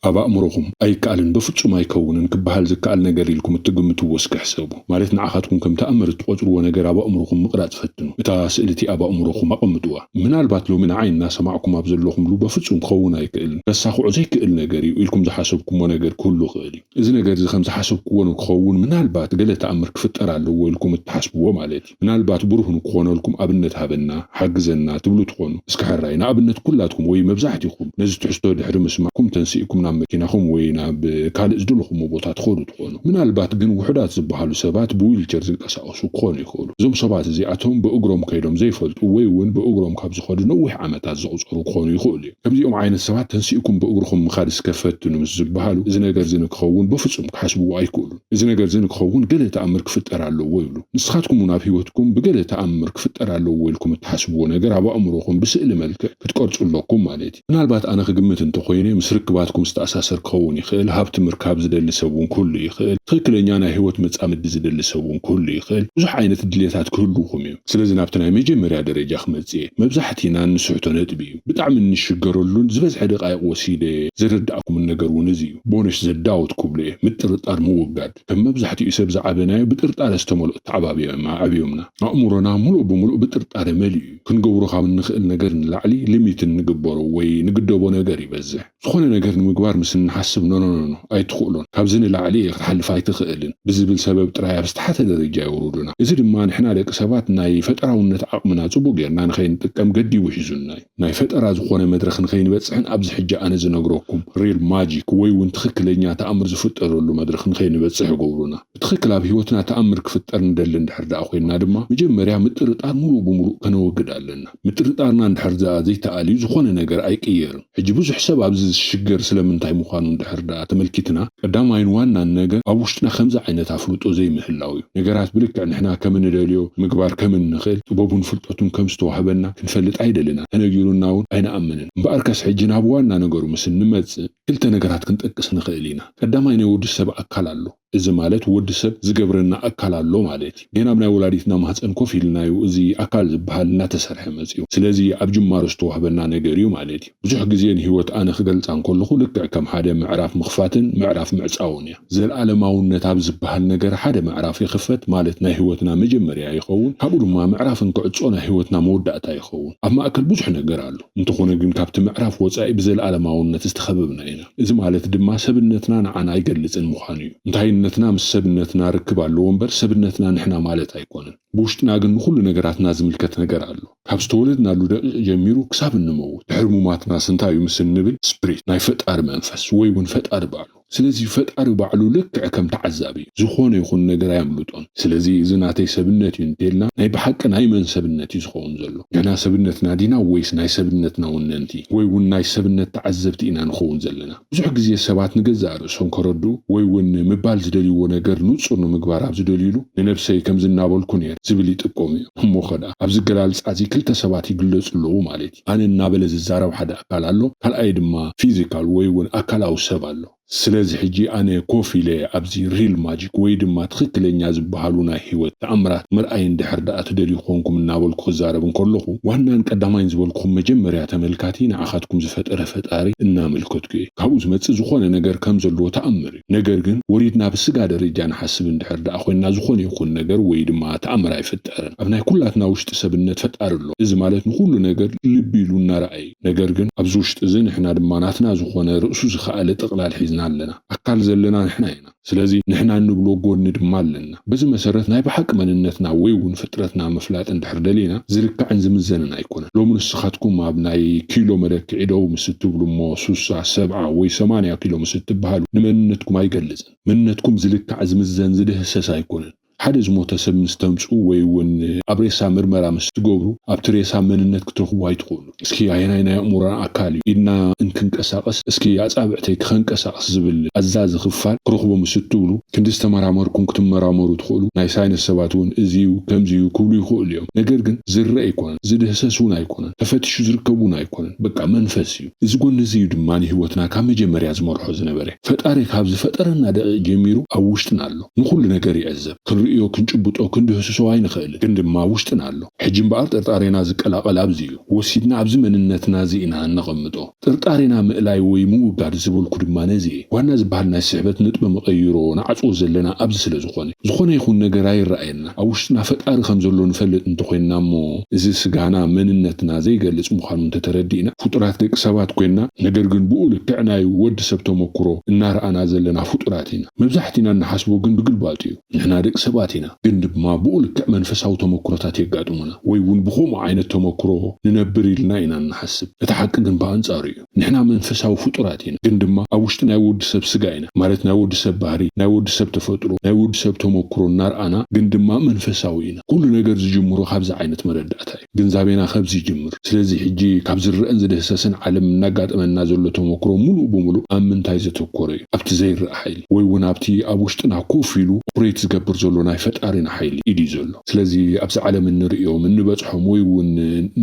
ኣብ ኣእምሮኹም ኣይከኣልን፣ በፍጹም ኣይከውንን ክበሃል ዝከኣል ነገር ኢልኩም እትግምትዎ እስኪ ሕሰቡ። ማለት ንዓኻትኩም ከም ተኣምር እትቖጽርዎ ነገር ኣብ ኣእምሮኹም ምቕራጽ ፈትኑ። እታ ስእሊ እቲኣ ኣብ ኣእምሮኹም ኣቐምጥዋ። ምናልባት ሎሚ ንዓይ እናሰማዕኩም ኣብ ዘለኹምሉ በፍጹም ክኸውን ኣይክእልን፣ ከሳኽዖ ዘይክእል ነገር እዩ ኢልኩም ዝሓሰብኩሞ ነገር ክህሉ ይኽእል እዩ። እዚ ነገር እዚ ከም ዝሓሰብኩዎ ንክኸውን ምናልባት ገለ ተኣምር ክፍጠር ኣለዎ ኢልኩም እትሓስብዎ ማለት እዩ። ምናልባት ብሩህ ንክኾነልኩም ኣብነት ሃበና፣ ሓግዘና ትብሉ ትኾኑ። እስኪ ሕራይ ንኣብነት ኩላትኩም ወይ መብዛሕትኹም ነዚ ትሕዝቶ ድሕሪ ምስማዕኩም ተንሲእኩም ናብ መኪናኹም ወይ ናብ ካልእ ዝደለኹምዎ ቦታ ትኸዱ ትኾኑ። ምናልባት ግን ውሑዳት ዝበሃሉ ሰባት ብዊልቸር ዝንቀሳቐሱ ክኾኑ ይኽእሉ። እዞም ሰባት እዚኣቶም ብእግሮም ከይዶም ዘይፈልጡ ወይ እውን ብእግሮም ካብ ዝኸዱ ነዊሕ ዓመታት ዘቑጸሩ ክኾኑ ይኽእሉ እዮም። ከምዚኦም ዓይነት ሰባት ተንሲእኩም ብእግርኹም ምኻድ እስከ ፈትኑ ምስ ዝበሃሉ፣ እዚ ነገር እዚ ንክኸውን በፍጹም ክሓስብዎ ኣይክእሉን። እዚ ነገር እዚ ንክኸውን ገለ ተኣምር ክፍጠር ኣለዎ ይብሉ። ንስኻትኩም እውን ኣብ ህይወትኩም ብገለ ተኣምር ክፍጠር ኣለዎ ኢልኩም እትሓስብዎ ነገር ኣብ ኣእምሮኹም ብስእሊ መልክዕ ክትቀርጹ ኣለኩም ማለት እዩ። ምናልባት ኣነ ክግምት እንተኾይነ፣ ምስ ርክባትኩም ዝተኣሳሰር ክኸውን ይኽእል፣ ሃብቲ ምርካብ ዝደሊ ሰብ እውን ክህሉ ይኽእል፣ ትኽክለኛ ናይ ህይወት መጻምዲ ዝደሊ ሰብ እውን ክህሉ ይኽእል። ብዙሕ ዓይነት ድሌታት ክህልውኹም እዩ። ስለዚ ናብቲ ናይ መጀመርያ ደረጃ ክመጽእ እየ። መብዛሕቲና እንስሕቶ ነጥቢ እዩ። ብጣዕሚ እንሽገረሉን ዝበዝሐ ደቃይቕ ወሲደ ዘረዳእኩምን ነገር እውን እዚ እዩ። ቦነሽ ዘዳውት ክብሎ እየ። ምጥርጣር ምውጋድ። ከም መብዛሕትኡ ሰብ ዝዓበናዮ ብጥርጣረ ዝተመልኦ ኣተዓባብያ እዮም ኣዕብዮምና። ኣእምሮና ሙሉእ ብሙሉእ ብጥርጣረ መሊኡ እዩ። ክንገብሮ ካብ እንኽእል ነገር ንላዕሊ ሊሚት እንግበሮ ወይ ንግደቦ ነገር ይበዝሕ። ዝኾነ ነገር ንምግባር ምስ እንሓስብ፣ "ኖ፣ ኖ፣ ኖ፣ ኖ፣ ኣይትኽእሎን፣ ካብዚ ንላዕሊ ክትሓልፍ ኣይትኽእልን" ብዝብል ሰበብ ጥራይ ኣብ ዝተሓተ ደረጃ የውርዱና። እዚ ድማ ንሕና ደቂ ሰባት ናይ ፈጠራውነት ዓቕምና ጽቡቕ ጌርና ንኸይንጥቀም ገዲቡ ሒዙና እዩ። ናይ ፈጠራ ዝኾነ መድረኽ ንኸይንበጽሕን ኣብዚ ሕጂ ኣነ ዝነግረኩም ሪል ማጂክ ወይ እውን ትኽክለኛ ተኣምር ዝፍጠረሉ መድረኽ ንኸይንበጽሕ ይገብሩና። ብትኽክል ኣብ ህይወትና ተኣምር ክፍጠር ንደሊ እንድሕር ደኣ ኮይንና ድማ፣ መጀመርያ ምጥርጣር ሙሉእ ብሙሉእ ከነወግድ ኣለና። ምጥርጣርና እንድሕር ደኣ ዘይተኣልዩ፣ ዝኾነ ነገር ኣይቅየርን። ሕጂ ብዙሕ ሰብ ኣብዚ ዝሽገር ስለምንታይ ምዃኑ እንድሕር ደኣ ተመልኪትና፣ ቀዳማይን ዋናን ነገር ኣብ ውሽጥና ከምዚ ዓይነት ኣፍልጦ ዘይምህላው እዩ። ነገራት ብልክዕ ንሕና ከም እንደልዮ ምግባር ከም እንኽእል፣ ጥበቡን ፍልጠቱን ከም ዝተዋህበና ክንፈልጥ ኣይደልና። ተነጊሩና እውን ኣይንኣምንን። እምበኣርከስ ሕጂ ናብ ዋና ነገሩ ምስ እንመጽእ፣ ክልተ ነገራት ክንጠቅስ ንኽእል ኢና። ቀዳማይ ናይ ወዲ ሰብ ኣካል ኣሎ። እዚ ማለት ወዲ ሰብ ዝገብረና ኣካል ኣሎ ማለት እዩ። ጌና ኣብ ናይ ወላዲትና ማህፀን ኮፍ ኢልናዩ እዚ ኣካል ዝበሃል እናተሰርሐ መፅዩ። ስለዚ ኣብ ጅማሮ ዝተዋህበና ነገር እዩ ማለት እዩ። ብዙሕ ግዜ ንህይወት ኣነ ክገልፃ እንከለኹ ልክዕ ከም ሓደ ምዕራፍ ምኽፋትን ምዕራፍ ምዕፃውን እያ። ዘለኣለማውነት ኣብ ዝበሃል ነገር ሓደ ምዕራፍ ይኽፈት ማለት ናይ ህይወትና መጀመርያ ይኸውን። ካብኡ ድማ ምዕራፍ እንክዕፆ ናይ ህይወትና መወዳእታ ይኸውን። ኣብ ማእከል ብዙሕ ነገር ኣሎ። እንተኾነ ግን ካብቲ ምዕራፍ ወጻኢ ብዘለኣለማውነት ዝተኸበብና ኢና። እዚ ማለት ድማ ሰብነትና ንዓና ኣይገልጽን ምዃኑ እዩ። እንታይነትና ምስ ሰብነትና ርክብ ኣለዎ እምበር ሰብነትና ንሕና ማለት ኣይኮነን። ብውሽጥና ግን ንኹሉ ነገራትና ዝምልከት ነገር ኣሎ። ካብ ዝተወለድናሉ ደቂቕ ጀሚሩ ክሳብ እንመውት። ድሕሪ ሙማትናስ እንታይ እዩ ምስ እንብል ስፕሪት፣ ናይ ፈጣሪ መንፈስ ወይ እውን ፈጣሪ ባዕሉ። ስለዚ ፈጣሪ ባዕሉ ልክዕ ከም ተዓዛቢ እዩ። ዝኾነ ይኹን ነገር ኣየምልጦን። ስለዚ እዚ ናተይ ሰብነት እዩ እንተልና ናይ ብሓቂ ናይ መን ሰብነት እዩ ዝኸውን ዘሎ? ንሕና ሰብነትና ዲና ወይስ ናይ ሰብነትና ወነንቲ ወይ እውን ናይ ሰብነት ተዓዘብቲ ኢና ንኸውን ዘለና? ብዙሕ ግዜ ሰባት ንገዛእ ርእሶም ከረድኡ ወይ እውን ምባል ዝደልይዎ ነገር ንጹር ንምግባር ኣብ ዝደልዩሉ ንነብሰይ ከምዚ እናበልኩ ነይር ዝብል ይጥቀሙ እዩ። እሞ ኸዳ ኣብዚ ገላልጻ እዚ ክልተ ሰባት ይግለጹ ኣለዉ ማለት እዩ። ኣነ እናበለ ዝዛረብ ሓደ ኣካል ኣሎ፣ ካልኣይ ድማ ፊዚካል ወይ እውን ኣካላዊ ሰብ ኣሎ። ስለዚ ሕጂ ኣነ ኮፍ ኢለ ኣብዚ ሪል ማጂክ ወይ ድማ ትኽክለኛ ዝበሃሉ ናይ ህይወት ተኣምራት ምርኣይ እንድሕር ደኣ ትደልዩ ኮንኩም እናበልኩ ክዛረብ እንከለኹ፣ ዋናን ቀዳማይን ዝበልኩኹም መጀመርያ ተመልካቲ ንዓኻትኩም ዝፈጠረ ፈጣሪ እናመልከትኩ እየ። ካብኡ ዝመጽእ ዝኾነ ነገር ከም ዘለዎ ተኣምር እዩ። ነገር ግን ወሪድና ብስጋ ደረጃ ንሓስብ እንድሕር ደኣ ኮይንና ዝኾነ ይኹን ነገር ወይ ድማ ተኣምር ኣይፍጠርን። ኣብ ናይ ኩላትና ውሽጢ ሰብነት ፈጣሪ ኣሎ። እዚ ማለት ንኹሉ ነገር ልቢ ኢሉ እናረኣየ እዩ። ነገር ግን ኣብዚ ውሽጢ እዚ ንሕና ድማ ናትና ዝኾነ ርእሱ ዝኸኣለ ጥቕላል ሒዝና ኣለና። ኣካል ዘለና ንሕና ኢና። ስለዚ ንሕና እንብሎ ጎኒ ድማ ኣለና። በዚ መሰረት ናይ ብሓቂ መንነትና ወይ እውን ፍጥረትና ምፍላጥ እንድሕር ደሊና ዝልካዕን ዝምዘንን ኣይኮነን። ሎሚ ንስኻትኩም ኣብ ናይ ኪሎ መለክዒ ደው ምስ እትብሉ እሞ ሱሳ፣ ሰብዓ ወይ ሰማንያ ኪሎ ምስ እትበሃሉ ንመንነትኩም ኣይገልጽን። መንነትኩም ዝልካዕ ዝምዘን ዝድህሰስ ኣይኮነን። ሓደ ዝሞተ ሰብ ምስ ተምጽኡ ወይ እውን ኣብ ሬሳ ምርመራ ምስ ትገብሩ ኣብቲ ሬሳ መንነት ክትረኽቡ ኣይትኽእሉ። እስኪ ኣየናይ ናይ ኣእምሮና ኣካል እዩ ኢድና እንክንቀሳቐስ፣ እስኪ ኣጻብዕተይ ክኸንቀሳቐስ ዝብል ኣዛዚ ክፋል ክረኽቦ ምስ እትብሉ፣ ክንዲ ዝተመራመርኩም ክትመራመሩ ትኽእሉ። ናይ ሳይንስ ሰባት እውን እዚ እዩ፣ ከምዚ እዩ ክብሉ ይኽእሉ እዮም። ነገር ግን ዝረአ ኣይኮነን፣ ዝድህሰስ እውን ኣይኮነን፣ ተፈቲሹ ዝርከብ እውን ኣይኮነን። በቃ መንፈስ እዩ። እዚ ጎኒ እዚ እዩ ድማ ንህይወትና ካብ መጀመርያ ዝመርሖ ዝነበረ። ፈጣሪ ካብ ዝፈጠረና ደቂቕ ጀሚሩ ኣብ ውሽጥና ኣሎ። ንኹሉ ነገር ይዕዘብ። ክንርኢ ክንርእዮ፣ ክንጭብጦ፣ ክንድህስሶ ኣይንኽእልን። ግን ድማ ውሽጥና ኣሎ። ሕጂ እምበኣር ጥርጣሬና ዝቀላቐል ኣብዚ እዩ። ወሲድና ኣብዚ መንነትና እዚ ኢና እነቐምጦ። ጥርጣሬና ምእላይ ወይ ምውጋድ ዝበልኩ ድማ ነዚ እየ። ዋና ዝበሃል ናይ ስሕበት ነጥቢ መቐይሮ ንዓጽዎ ዘለና ኣብዚ ስለ ዝኾነ፣ ዝኾነ ይኹን ነገር ኣይረኣየና። ኣብ ውሽጥና ፈጣሪ ከም ዘሎ ንፈልጥ እንተኾይንና እሞ፣ እዚ ስጋና፣ መንነትና ዘይገልጽ ምዃኑ እንተተረዲእና፣ ፍጡራት ደቂ ሰባት ኮይንና፣ ነገር ግን ብኡ ልክዕ ናይ ወዲ ሰብ ተመክሮ እናረኣና ዘለና ፍጡራት ኢና። መብዛሕቲና እንሓስቦ ግን ብግልባጡ እዩ። ንሕና ደቂ ሰባት ኢና፣ ግን ድማ ብኡ ልክዕ መንፈሳዊ ተመክሮታት የጋጥሙና፣ ወይ እውን ብኸምኡ ዓይነት ተመክሮ ንነብር ኢልና ኢና እንሓስብ። እቲ ሓቂ ግን ብኣንጻሩ እዩ። ንሕና መንፈሳዊ ፍጡራት ኢና፣ ግን ድማ ኣብ ውሽጢ ናይ ወዲ ሰብ ስጋ ኢና፣ ማለት ናይ ወዲ ሰብ ባህሪ፣ ናይ ወዲ ሰብ ተፈጥሮ፣ ናይ ወዲ ሰብ ተመክሮ እናርኣና፣ ግን ድማ መንፈሳዊ ኢና። ኩሉ ነገር ዝጅምሮ ካብዚ ዓይነት መረዳእታ እዩ። ግንዛቤና ከብዚ ይጅምር። ስለዚ ሕጂ ካብ ዝረአን ዝድህሰስን ዓለም እናጋጠመና ዘሎ ተመክሮ ሙሉእ ብሙሉእ ኣብ ምንታይ ዘተኮረ እዩ? ኣብቲ ዘይረአ ሓይሊ፣ ወይ እውን ኣብቲ ኣብ ውሽጥና ኮፍ ኢሉ ኦፕሬት ዝገብር ዘሎ ናይ ፈጣሪና ሓይሊ ኢድ እዩ ዘሎ። ስለዚ ኣብዚ ዓለም እንርእዮም፣ እንበጽሖም ወይ እውን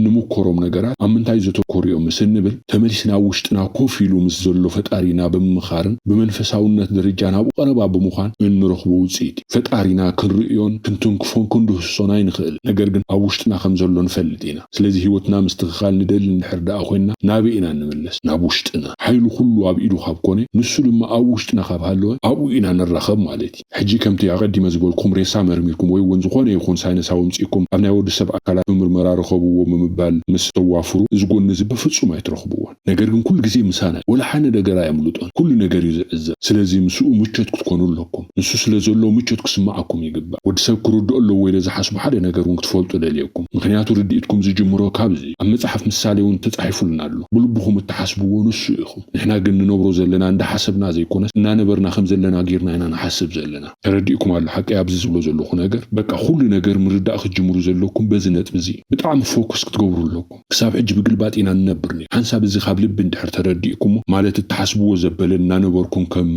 ንምኮሮም ነገራት ኣብ ምንታይ ዘተኮሩ እዮም ምስ እንብል፣ ተመሊስና ኣብ ውሽጥና ኮፍ ኢሉ ምስ ዘሎ ፈጣሪና ብምምኻርን ብመንፈሳውነት ደረጃ ናብኡ ቀረባ ብምዃን እንረኽቦ ውጽኢት እዩ። ፈጣሪና ክንርእዮን ክንትንክፎን ክንድህስሶን ኣይንኽእል፣ ነገር ግን ኣብ ውሽጥና ከም ዘሎ ንፈልጥ ኢና። ስለዚ ህይወትና ምስትኽኻል ንደሊ እንድሕር ደኣ ኮይንና ናበይ ኢና እንምለስ? ናብ ውሽጥና። ሓይሉ ኩሉ ኣብ ኢዱ ካብ ኮነ፣ ንሱ ድማ ኣብ ውሽጥና ካብ ሃለወ ኣብኡ ኢና ንራኸብ ማለት እዩ። ሕጂ ከምቲ ኣቐዲመ ዝበልኩም ሬሳ መርሚርኩም ወይ እውን ዝኾነ ይኹን ሳይንሳዊ ኣምጺእኩም ኣብ ናይ ወዲ ሰብ ኣካላት ምምርመራ ርኸብዎ ብምባል ምስ ተዋፍሩ እዚ ጎኒ እዚ ብፍጹም ኣይትረኽብዎን። ነገር ግን ኩሉ ግዜ ምሳና እዩ። ወላ ሓነ ነገር ኣየምልጦን። ኩሉ ነገር እዩ ዝዕዘብ። ስለዚ ምስኡ ምቾት ክትኮኑ ኣለኩም። ንሱ ስለ ዘሎ ምቾት ክስምዓኩም ይግባእ። ወዲ ሰብ ክርድኦ ኣለዎ ኢለ ዝሓስቦ ሓደ ነገር እውን ክትፈልጡ ደልየኩም። ምኽንያቱ ርድኢትኩም ዝጅምሮ ካብዚ እዩ። ኣብ መጽሓፍ ምሳሌ እውን ተጻሒፉልና ኣሎ። ብልብኹም እትሓስብዎ ንሱ ኢኹም። ንሕና ግን ንነብሮ ዘለና እንዳሓሰብና ዘይኮነስ እናነበርና ከም ዘለና ጌርና ኢና ንሓስብ ዘለና። ተረዲእኩም ኣሎ ሓቂ ኣብዚ ዝብሎ ዘለኹ ነገር? በቃ ኩሉ ነገር ምርዳእ ክትጅምሩ ዘለኩም በዚ ነጥቢ እዚ እዩ። ብጣዕሚ ፎከስ ክትገብሩ ኣለኩም። ክሳብ ሕጂ ብግልባጥ ኢና ንነብር ነይሩ። ሓንሳብ እዚ ካብ ልቢ እንድሕር ተረዲእኩሞ፣ ማለት እትሓስብዎ ዘበለ እናነበርኩም ከም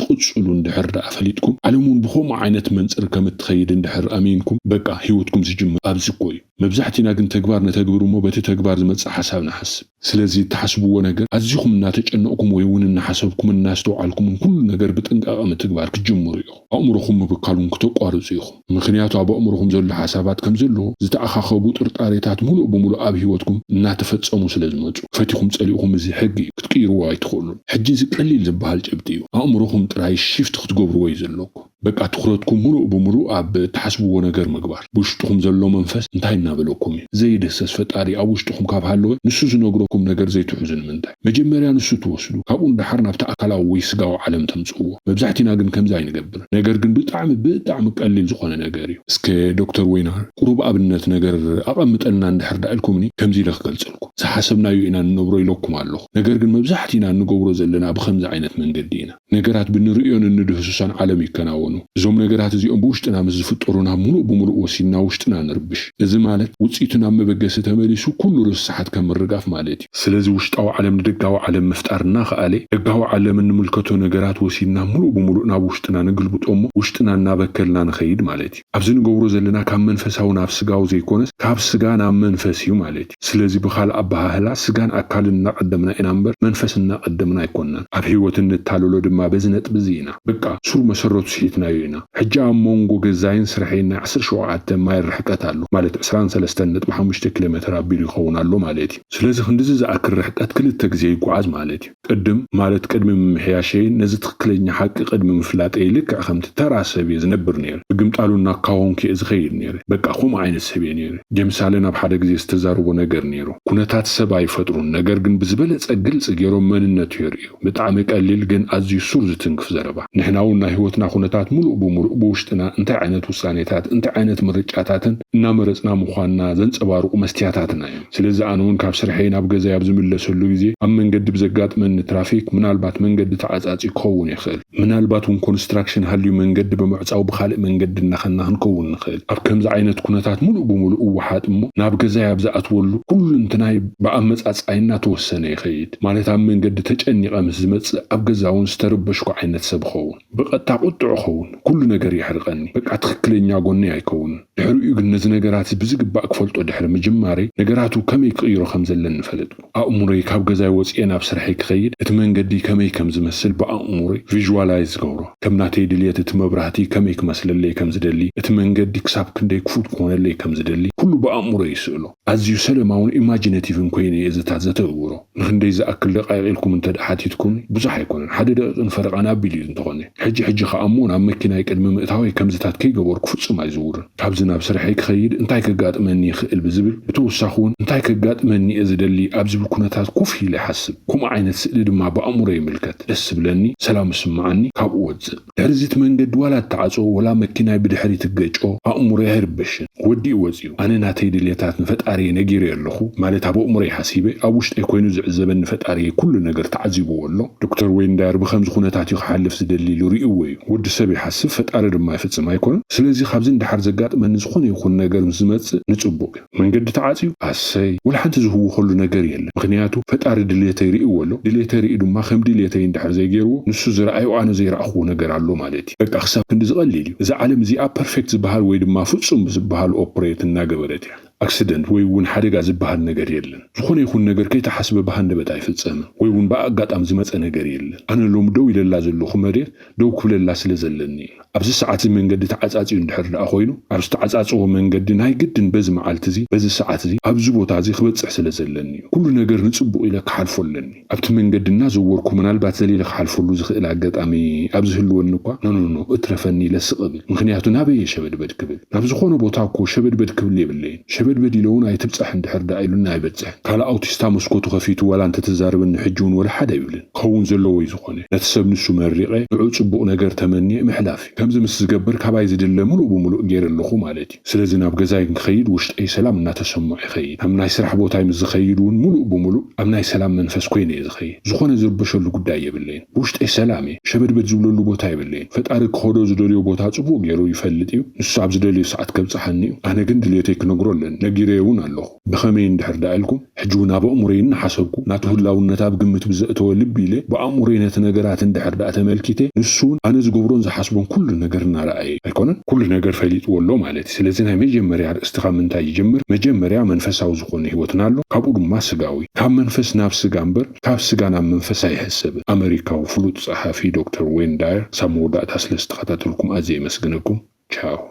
ትቕጽሉ እንድሕር ደኣ ፈሊጥኩም፣ ዓለም እውን ብኸምኡ ዓይነት መንጽር ከም እትኸይድ እንድሕር ኣሚንኩም፣ በቃ ህይወትኩም ዝጅምር ኣብዚ እኮ እዩ። መብዛሕቲና ግን ተግባር ነተግብር እሞ በቲ ተግባር ዝመጽእ ሓሳብ ንሓስብ። ስለዚ እትሓስብዎ ነገር ኣዚኹም እናተጨነቕኩም ወይ እውን እናሓሰብኩምን እናስተውዓልኩምን ኩሉ ነገር ብጥንቃቐ ምትግባር ክትጅምሩ ኢኹም። ኣእምሮኹም ምብካል እውን ክተቋርጹ ኢኹም። ምኽንያቱ ኣብ ኣእምሮኹም ዘሎ ሓሳባት ከም ዘለዎ ዝተኣኻኸቡ ጥርጣሬታት ሙሉእ ብሙሉእ ኣብ ህይወትኩም እናተፈጸሙ ስለ ዝመጹ። ፈቲኹም ጸሊእኹም እዚ ሕጊ እዩ። ክትቅይርዎ ኣይትኽእሉን። ሕጂ እዚ ቀሊል ዝበሃል ጭብጢ እዩ። ኣእምሮኹም ጥራይ ሺፍት ክትገብርዎ እዩ ዘለኩም። በቃ ትኹረትኩም ሙሉእ ብሙሉእ ኣብ እትሓስብዎ ነገር ምግባር። ብውሽጥኹም ዘሎ መንፈስ እንታይ እናበለኩም እዩ? ዘይድህሰስ ፈጣሪ ኣብ ውሽጥኹም ካብ ሃለወ ንሱ ዝነግረኩም ነገር ዘይትሕዙ ንምንታይ? መጀመርያ ንሱ ትወስዱ፣ ካብኡ ንደሓር ናብቲ ኣካላዊ ወይ ስጋዊ ዓለም ተምጽእዎ። መብዛሕቲና ግን ከምዚ ኣይንገብር። ነገር ግን ብጣዕሚ ብጣዕሚ ቀሊል ዝኾነ ነገር እዩ። እስከ ዶክተር ወይና ቁሩብ ኣብነት ነገር ኣቐምጠልና እንድሕር ደኣ ኢልኩምኒ ከምዚ ኢለ ክገልጸልኩም። ዝሓሰብናዮ ኢና ንነብሮ ኢለኩም ኣለኹ። ነገር ግን መብዛሕቲና እንገብሮ ዘለና ብኸምዚ ዓይነት መንገዲ ኢና። ነገራት ብንርእዮን እንደህሱሳን ዓለም ይከናወኑ። እዞም ነገራት እዚኦም ብውሽጥና ምስ ዝፍጠሩ ናብ ሙሉእ ብሙሉእ ወሲድና ውሽጥና ንርብሽ። እዚ ማለት ውጽኢቱ ናብ መበገሲ ተመሊሱ ኩሉ ርስሓት ከም ምርጋፍ ማለት እዩ። ስለዚ ውሽጣዊ ዓለም ንደጋዊ ዓለም ምፍጣር እናኸኣለ ደጋዊ ዓለም እንምልከቶ ነገራት ወሲድና ሙሉእ ብሙሉእ ናብ ውሽጥና ንግልብጦ እሞ ውሽጥና እናበከልና ንኸይድ ማለት እዩ። ኣብዚ ንገብሮ ዘለና ካብ መንፈሳዊ ናብ ስጋዊ ዘይኮነስ ካብ ስጋ ናብ መንፈስ እዩ ማለት እዩ። ስለዚ ብኻልእ ኣበሃህላ ስጋን ኣካልን እናቐደምና ኢና እምበር መንፈስ እናቐደምና ኣይኮንናን። ኣብ ህይወት እንታለሎ ድማ በዚ ነጥቢ እዚ ኢና። በቃ ሱር መሰረቱ ስሒትናዮ ኢና። ሕጂ ኣብ መንጎ ገዛይን ስርሐይን ናይ ዓሰርተ ሸውዓተ ማይል ርሕቀት ኣሎ። ማለት ዕስራን ሰለስተን ነጥቢ ሓሙሽተ ኪሎ ሜትር ኣቢሉ ይኸውን ኣሎ ማለት እዩ። ስለዚ ክንድዚ ዝኣክል ርሕቀት ክልተ ግዜ ይጓዓዝ ማለት እዩ። ቅድም ማለት ቅድሚ ምምሕያሸይን ነዚ ትኽክለኛ ሓቂ ቅድሚ ምፍላጠይ ልክዕ ከምቲ ተራ ሰብ እየ ዝነብር ነይረ። ብግምጣሉ እናካወንኩ እየ ዝኸይድ ነይረ። በቃ ከምኡ ዓይነት ሰብ እየ ነይረ። ጀምስ ኣለን ኣብ ሓደ ግዜ ዝተዛረቦ ነገር ነይሩ። ኩነታት ሰብ ኣይፈጥሩን፣ ነገር ግን ብዝበለጸ ግልጺ ገይሮም መንነቱ የርእዩ። ብጣዕሚ ቀሊል ግን ኣዝዩ ሱር ዝትንክፍ ዘረባ። ንሕና እውን ናይ ህይወትና ኩነታት ሙሉእ ብሙሉእ ብውሽጥና እንታይ ዓይነት ውሳኔታት፣ እንታይ ዓይነት ምርጫታትን እናመረጽና ምዃንና ዘንጸባርቑ መስትያታትና እዮም። ስለዚ ኣነ እውን ካብ ስርሐይ ናብ ገዛይ ኣብ ዝምለሰሉ ግዜ ኣብ መንገዲ ብዘጋጥመኒ ትራፊክ ምናልባት መንገዲ ተዓጻጺ ክኸውን ይኽእል። ምናልባት እውን ኮንስትራክሽን ሃልዩ መንገዲ ብምዕጻው ብኻልእ መንገዲ እናኸና ክንከውን ንኽእል። ኣብ ከምዚ ዓይነት ኩነታት ሙሉእ ብሙሉእ እወሓጥ እሞ ናብ ገዛይ ኣብ ዝኣትወሉ ኩሉ እንትናይ ብኣመጻጽኣይ እናተወሰነ ይኸይድ። ማለት ኣብ መንገዲ ተጨኒቐ ምስ ዝመጽእ ኣብ ገዛ እውን ዝተረበሽኩ ዓይነት ሰብ እኸውን። ብቐጥታ ቁጥዕ እኸውን። ኩሉ ነገር የሕርቐኒ። በቃ ትኽክለኛ ጎኒ ኣይከውንን። ድሕሪኡ ግን ነዚ ነገራት እዚ ብዝግባእ ክፈልጦ ድሕሪ ምጅማረይ ነገራቱ ከመይ ክቕይሮ ከም ዘለኒ ፈለጥኩ። ኣእምሮይ ካብ ገዛይ ወፂኤ ናብ ስርሐይ ክኸይድ እቲ መንገዲ ከመይ ከም ዝመስል ብኣእምሮይ ቪዥዋላይዝ ዝገብሮ። ከም ናተይ ድልየት እቲ መብራህቲ ከመይ ክመስለለይ ክሓትተለይ ከም ዝደሊ፣ እቲ መንገዲ ክሳብ ክንደይ ክፉት ክኾነለይ ከም ዝደሊ፣ ኩሉ ብኣእምሮ ይስእሎ። ኣዝዩ ሰለማውን ኢማጂነቲቭን ኮይነ እየ እዚታት ዘተግብሮ። ንኽንደይ ዝኣክል ደቃይቕ ኢልኩም እንተ ደኣ ሓቲትኩምኒ፣ ብዙሕ ኣይኮነን። ሓደ ደቂቕን ፈረቓን ኣቢሉ እዩ እንተኾነ። ሕጂ ሕጂ ከኣ እሞ ናብ መኪናይ ቅድሚ ምእታወይ ከምዚታት ከይገበርኩ ፍጹም ኣይዝውርን። ካብዚ ናብ ስርሐይ ክኸይድ እንታይ ከጋጥመኒ ይኽእል ብዝብል፣ ብተወሳኺ እውን እንታይ ከጋጥመኒ እየ ዝደሊ ኣብ ዝብል ኩነታት ኮፍ ኢለ ይሓስብ። ከምኡ ዓይነት ስእሊ ድማ ብኣእምሮ ይምልከት። ደስ ዝብለኒ፣ ሰላም ዝስምዓኒ ካብኡ ወጽእ። ድሕሪ እዚ እቲ መንገዲ ዋላ እተዓጽወ ወላ መኪናይ ብድሕሪት እገጭኦ ኣእምሮይ ኣይርበሽን። ወዲኡ ወጺኡ። ኣነ ናተይ ድልየታት ንፈጣሪየ ነጊረዮ ኣለኹ፣ ማለት ኣብ ኣእምሮይ ሓሲበ፣ ኣብ ውሽጠይ ኮይኑ ዝዕዘበኒ ፈጣሪየ ኩሉ ነገር ተዓዚብዎ ኣሎ። ዶክተር ወይን ዳየር ብኸምዚ ኩነታት እዩ ክሓልፍ ዝደሊ ኢሉ ርእይዎ እዩ። ወዲ ሰብ ይሓስብ፣ ፈጣሪ ድማ ይፍጽም ኣይኮነን? ስለዚ ካብዚ ንደሓር ዘጋጥመኒ ዝኾነ ይኹን ነገር ምስ ዝመጽእ ንጽቡቕ እዩ። መንገዲ ተዓጽዩ ኣሰይ፣ ወላ ሓንቲ ዝህውኸሉ ነገር የለን። ምኽንያቱ ፈጣሪ ድልየተይ ርእይዎ ኣሎ። ድልየተይ ርእዩ ድማ ከም ድልየተይ እንድሕር ዘይገይርዎ፣ ንሱ ዝረኣዮ ኣነ ዘይረኣኽዎ ነገር ኣሎ ማለት እዩ። በቃ ክሳብ ክንዲ ዝቐሊል እዩ። እዛ ዓለም እዚኣ ፐርፌክት ዝበሃል ወይ ድማ ፍጹም ዝበሃል ኦፕሬት እናገበረት እያ። ኣክሲደንት ወይ እውን ሓደጋ ዝበሃል ነገር የለን። ዝኾነ ይኹን ነገር ከይተሓስበ ብሃንደበት ኣይፍጸምን፣ ወይ እውን ብኣጋጣሚ ዝመጸ ነገር የለን። ኣነ ሎሚ ደው ኢለላ ዘለኹ መሬት ደው ክብለላ ስለ ዘለኒ እዩ። ኣብዚ ሰዓት እዚ መንገዲ ተዓጻጺኡ እንድሕር ደኣ ኮይኑ፣ ኣብ ዝተዓጻጸዎ መንገዲ ናይ ግድን በዚ መዓልቲ እዚ፣ በዚ ሰዓት እዚ፣ ኣብዚ ቦታ እዚ ክበጽሕ ስለ ዘለኒ እዩ። ኩሉ ነገር ንጽቡቕ ኢለ ክሓልፎ ኣለኒ። ኣብቲ መንገዲ እናዘወርኩ ምናልባት ዘሊለ ክሓልፈሉ ዝኽእል ኣጋጣሚ ኣብ ዝህልወኒ እኳ፣ ኖ፣ ኖ፣ ኖ፣ እትረፈኒ ኢለ ስቕ እብል። ምኽንያቱ ናበይ እየ ሸበድበድ ክብል? ናብ ዝኾነ ቦታ እኮ ሸበድበድ ክብል የብለይን። ሸበድበድ ኢለ እውን ኣይትብጻሕ እንድሕር ደኣ ኢሉኒ ኣይበጽሕን። ካልእ ኣውቲስታ መስኮቱ ከፊቱ ዋላ እንተተዛረበኒ ሕጂ እውን ወላ ሓደ ኣይብልን። ክኸውን ዘለዎ እዩ ዝኾነ። ነቲ ሰብ ንሱ መሪቐ፣ ንዕኡ ጽቡቕ ነገር ተመንየ ምሕላፍ እዩ። ከምዚ ምስ ዝገብር ካባይ ዝድለ ምሉእ ብምሉእ ገይረ ኣለኹ ማለት እዩ። ስለዚ ናብ ገዛይ ንክኸይድ ውሽጠይ ሰላም እናተሰምዖ ይኸይድ። ኣብ ናይ ስራሕ ቦታይ ምስ ዝኸይድ እውን ምሉእ ብምሉእ ኣብ ናይ ሰላም መንፈስ ኮይነ እየ ዝኸይድ። ዝኾነ ዝርበሸሉ ጉዳይ የብለይን። ብውሽጠይ ሰላም እየ። ሸበድበድ ዝብለሉ ቦታ የብለይን። ፈጣሪ ክኸዶ ዝደልዮ ቦታ ጽቡቕ ገይሩ ይፈልጥ እዩ። ንሱ ኣብ ዝደልዮ ሰዓት ከብጽሓኒ እዩ። ኣነ ግን ድልየተይ ክነግሮ ኣለኒ። ነጊረዮ እውን ኣለኹ። ብኸመይ እንድሕር ደኣ ኢልኩም፣ ሕጂ እውን ኣብ ኣእምሮይ እናሓሰብኩ፣ ናቱ ህላውነት ኣብ ግምት ብዘእተወ ልቢ ኢለ፣ ብኣእምሮይ ነቲ ነገራት እንድሕር ደኣ ተመልኪተ፣ ንሱ እውን ኣነ ዝገብሮን ዝሓስቦን ኩሉ ነገር እናረኣየ ኣይኮነን? ኩሉ ነገር ፈሊጥዎ ኣሎ ማለት እዩ። ስለዚ ናይ መጀመርያ ኣርእስቲ ካብ ምንታይ ይጅምር? መጀመርያ መንፈሳዊ ዝኾነ ህይወትና ኣሎ፣ ካብኡ ድማ ስጋዊ። ካብ መንፈስ ናብ ስጋ እምበር፣ ካብ ስጋ ናብ መንፈስ ኣይሕሰብን። ኣመሪካዊ ፍሉጥ ጸሓፊ ዶክተር ዌን ዳየር። ሳብ መወዳእታ ስለ ዝተኸታተልኩም ኣዝየ የመስግነኩም። ቻው።